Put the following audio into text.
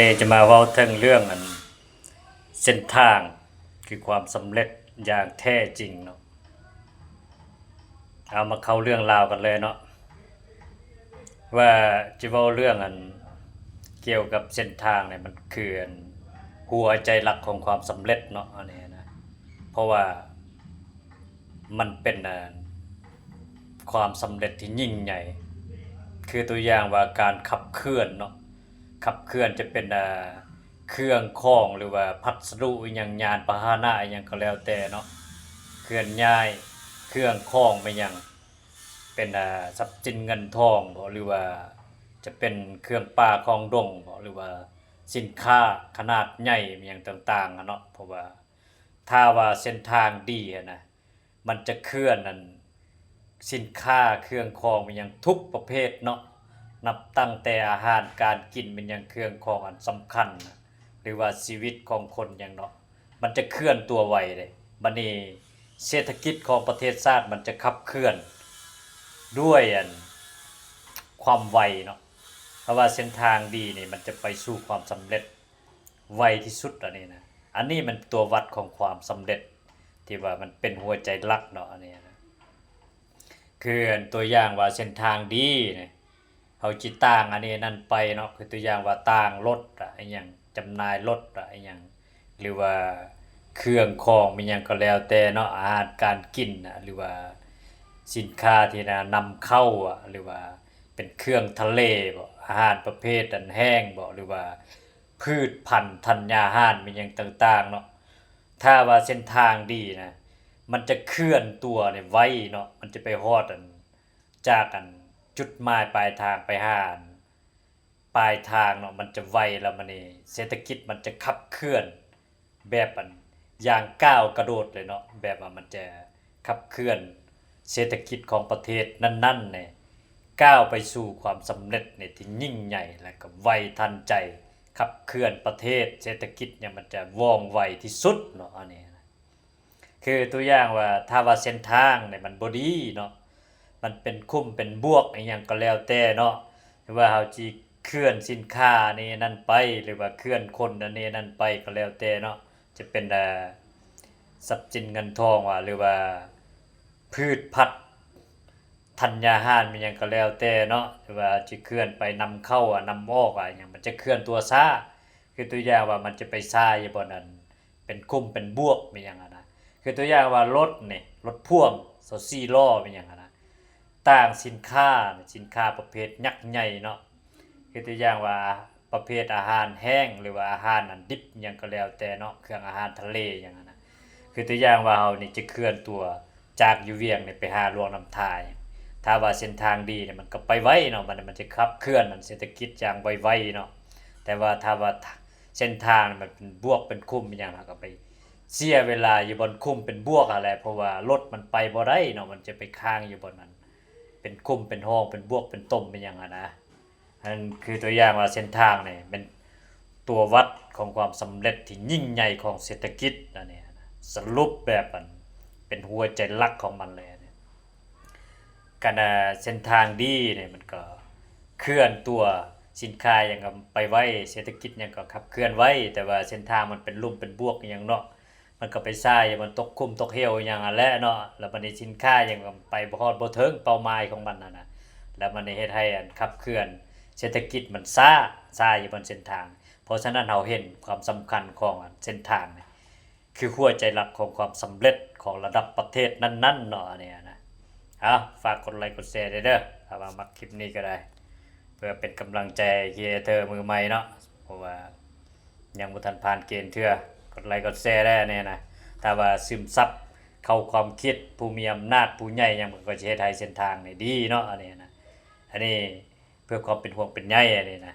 ນີ້ຈະມາເວົ້າເຖິງເລື່ອງອັນເສັ້ນທາງຄືຄວາມສຳເລັດຢ່າງແທ້ຈິງເນາະ. ເອົາມາເຂົ້າເລື່ອງລາວກັນເລີຍເນາະ ວ່າຈະເວົ້າເລື່ອງອັນກ່ຽວກັບເສັ້ນທາງນີ້ ມັນຄືອັນຫົວໃຈຫຼັກຂອງຄວາມສຳເລັດເນາະ ອັນນີ້ນະ ເພາະວ່າ ມັນເປັນ ອ່າ ຄວາມສຳເລັດທີ່ຍິ່ງໃຫຍ່ ຄືຕົວຢ່າງວ່າການຂັບເຄື່ອນເນາະ ຂັບເຄື່ອນຈະເປັນ ອ່າ ເຄື່ອງຂອງ ຫຼືວ່າພັດສະດຸອີ່ຫຍັງ ຍານພາຫະນະອີ່ຫຍັງກໍແລ້ວແຕ່ເນາະ ເຄື່ອນຍ້າຍເຄື່ອງຂອງແມ່ນຫຍັງ ເປັນ ອ່າ ຊັບສິນເງິນທອງບໍ ຫຼືວ່າຈະເປັນເຄື່ອງປ່າຂອງດົງບໍ ຫຼືວ່າສິນຄ້າຂະໜາດໃຫຍ່ອີ່ຫຍັງຕ່າງໆ ຫັ້ນເນາະ ເພາະວ່າ ຖ້າວ່າເສັ້ນທາງດີຫັ້ນນະ ມັນຈະເຄື່ອນອັນສິນຄ້າເຄື່ອງຂອງແມ່ນຫຍັງທຸກປະເພດເນາະ ນັບຕັ້ງແຕ່ອາຫານການກິນແມ່ນຫຍັງ ເຄື່ອງຂອງອັນສຳຄັນນະ ຫຼືວ່າຊີວິດຂອງຄົນຫຍັງເນາະ ມັນຈະເຄື່ອນຕົວໄວເດ້. ບັດນີ້ເສດຖະກິດຂອງປະເທດຊາດມັນຈະຂັບເຄື່ອນດ້ວຍອັນຄວາມໄວເນາະ ເພາະວ່າເສັ້ນທາງດີນີ້ມັນຈະໄປສູ່ຄວາມສຳເລັດ ໄວທີ່ສຸດ ອັນນີ້ນະ ອັນນີ້ມັນຕົວວັດຂອງຄວາມສຳເລັດ ທີ່ວ່າມັນເປັນຫົວໃຈຫຼັກເນາະ ອັນນີ້ນະ ຄືຕົວຢ່າງວ່າເສັ້ນທາງດີນີ້ ເຮົາຊິຕ່າງອັນນີ້ນັ້ນໄປເນາະ ຄືຕົວຢ່າງວ່າຕ່າງລົດອະ ອີ່ຫຍັງ ຈຳໜ່າຍລົດອະ ອີ່ຫຍັງ ຫຼືວ່າເຄື່ອງຂອງແມ່ນຫຍັງກໍແລ້ວແຕ່ເນາະ ອາຫານການກິນນະ ຫຼືວ່າສິນຄ້າທີ່ນະນຳເຂົ້າອະ ຫຼືວ່າເປັນເຄື່ອງທະເລບໍ ອາຫານປະເພດອັນແຫ້ງບໍ ຫຼືວ່າ ພືດພັນທັນຍາຫານແມ່ນຫຍັງຕ່າງໆເນາະ ຖ້າວ່າເສັ້ນທາງດີນະ ມັນຈະເຄື່ອນຕົວນີ້ໄວເນາະ ມັນຈະໄປຮອດອັນ ຈາກອັນຈຸດໝາຍປາຍທາງໄປຫາອັນປາຍທາງເນາະ ມັນຈະໄວ ແລ້ວມັນນີ້ເສດຖະກິດມັນຈະຂັບເຄື່ອນ ແບບອັນຢ່າງກ້າວກະໂດດເລີຍເນາະ ແບບວ່າມັນຈະຂັບເຄື່ອນເສດຖະກິດຂອງປະເທດນັ້ນໆນີ້ ກ້າວໄປສູ່ຄວາມສຳເລັດນີ້ທີ່ຍິ່ງໃຫຍ່ ແລະກໍໄວທັນໃຈ ຂັບເຄື່ອນປະເທດ ເສດຖະກິດຫຍັງມັນຈະວ່ອງໄວທີ່ສຸດເນາະ ອັນນີ້ນະ ຄືຕົວຢ່າງວ່າ ຖ້າວ່າເສັ້ນທາງນີ້ມັນບໍ່ດີເນາະ ມັນເປັນຂຸມເປັນບວກອີ່ຫຍັງກໍແລ້ວແຕ່ເນາະ ຫຼືວ່າເຮົາຊິເຄື່ອນສິນຄ້ານີ້ນັ້ນໄປ ຫຼືວ່າເຄື່ອນຄົນອັນນີ້ນັ້ນໄປກໍແລ້ວແຕ່ເນາະ ຈະເປັນ ເອີ ຊັບສິນເງິນທອງວ່າ ຫຼືວ່າພືດພັນທັນຍາຫານແມ່ນຫຍັງກໍແລ້ວແຕ່ເນາະ ຫຼືວ່າຊິເຄື່ອນໄປນຳເຂົ້າ ອາ ນຳອອກ ອາ ອີ່ຫຍັງ ມັນຈະເຄື່ອນຕົວຊ້າ ຄືຕົວຢ່າງວ່າມັນຈະໄປຊ້າຢູ່ບ່ອນອັນ ເປັນຂຸມເປັນບວກແມ່ນຫຍັງຫັ້ນນະ ຄືຕົວຢ່າງວ່າລົດນີ້ ລົດພ່ວງຊາວສີ່ລໍ້ແມ່ນຫຍັງຫັ້ນນະ ຕ່າງສິນຄ້າ ສິນຄ້າປະເພດຍັກໃຫຍ່ເນາະ ຄືຕົວຢ່າງວ່າປະເພດອາຫານແຫ້ງ ຫຼືວ່າອາຫານອັນດິບຫຍັງກໍແລ້ວແຕ່ເນາະ ເຄື່ອງອາຫານທະເລຫຍັງຫັ້ນນະ ຄືຕົວຢ່າງວ່າເຮົານີ້ຈະເຄື່ອນຕົວຈາກຢູ່ວຽງນີ້ໄປຫາຫຼວງນ້ຳທາ ຖ້າວ່າເສັ້ນທາງດີນີ້ມັນກໍໄປໄວເນາະ ມັນ ມັນຈະຂັບເຄື່ອນອັນເສດຖະກິດຢ່າງໄວໆເນາະ ແຕ່ວ່າຖ້າວ່າເສັ້ນທາງນີ້ມັນເປັນບວກເປັນຂຸມອີ່ຫຍັງ ເຮົາກໍໄປ ເສຍເວລາຢູ່ບ່ອນຂຸມເປັນບວກຫັ້ນແຫຼະ ເພາະວ່າລົດມັນໄປບໍ່ໄດ້ເນາະ ມັນຈະໄປຄ້າງຢູ່ບ່ອນນັ້ນ ເປັນຂຸມເປັນຮ່ອງ ເປັນບວກເປັນຕົມ ເປັນຫຍັງຫັ້ນນະ ອັນນັ້ນຄືຕົວຢ່າງວ່າເສັ້ນທາງນີ້ແມ່ນຕົວວັດຂອງຄວາມສຳເລັດທີ່ຍິ່ງໃຫຍ່ຂອງເສດຖະກິດ ອັນນີ້ນະ ສະຫຼຸບແບບອັນເປັນຫົວໃຈຫຼັກຂອງມັນເລີຍ ການ ເອີ ເສັ້ນທາງດີນີ້ມັນກໍເຄື່ອນຕົວ ສິນຄ້າຫຍັງກໍໄປໄວ ເສດຖະກິດຫຍັງກໍຂັບເຄື່ອນໄວ ແຕ່ວ່າເສັ້ນທາງມັນເປັນຫຼຸມເປັນບວກອີ່ຫຍັງເນາະ ມັນກໍໄປຊ້າຢູ່ບ່ອນຕົກຂຸມຕົກເຫວອີ່ຫຍັງຫັ້ນແຫຼະເນາະ ແລ້ວບັດນີ້ສິນຄ້າຫຍັງກໍໄປບໍ່ຮອດບໍ່ເຖິງເປົ້າໝາຍຂອງມັນຫັ້ນນະ ແລ້ວມັນເຮັດໃຫ້ອັນຂັບເຄື່ອນເສດຖະກິດມັນຊ້າ ຊ້າຢູ່ບ່ອນເສັ້ນທາງ ເພາະສະນັ້ນເຮົາເຫັນຄວາມສຳຄັນຂອງອັນເສັ້ນທາງນີ້ ຄືຫົວໃຈຫຼັກຂອງຄວາມສຳເລັດຂອງລະດັບປະເທດນັ້ນໆເນາະ ອັນນີ້ນະ ເອົາ ຝາກກົດໄລກົດແຊແດ່ເດີ ຖ້າວ່າມັກຄລິບນີ້ກໍໄດ້ ເພື່ອເປັນກຳລັງໃຈໃຫ້ຄຣີເອເຕີມືໃໝ່ເນາະ ເພາະວ່າຍັງບໍ່ທັນຜ່ານເກນເທື່ອ ກົດໄລກົດແຊແດ່ນີ້ນະ ຖ້າວ່າຊຶມຊັບເຂົ້າຄວາມຄິດ ຜູ້ມີອຳນາດ ຜູ້ໃຫຍ່ຫຍັງ ມັນກໍຈະເຮັດໃຫ້ເສັ້ນທາງນີ້ດີເນາະ ອັນນີ້ນະ ອັນນີ້ ເພື່ອຄວາມເປັນຫ່ວງເປັນໃຍ ອັນນີ້ນະ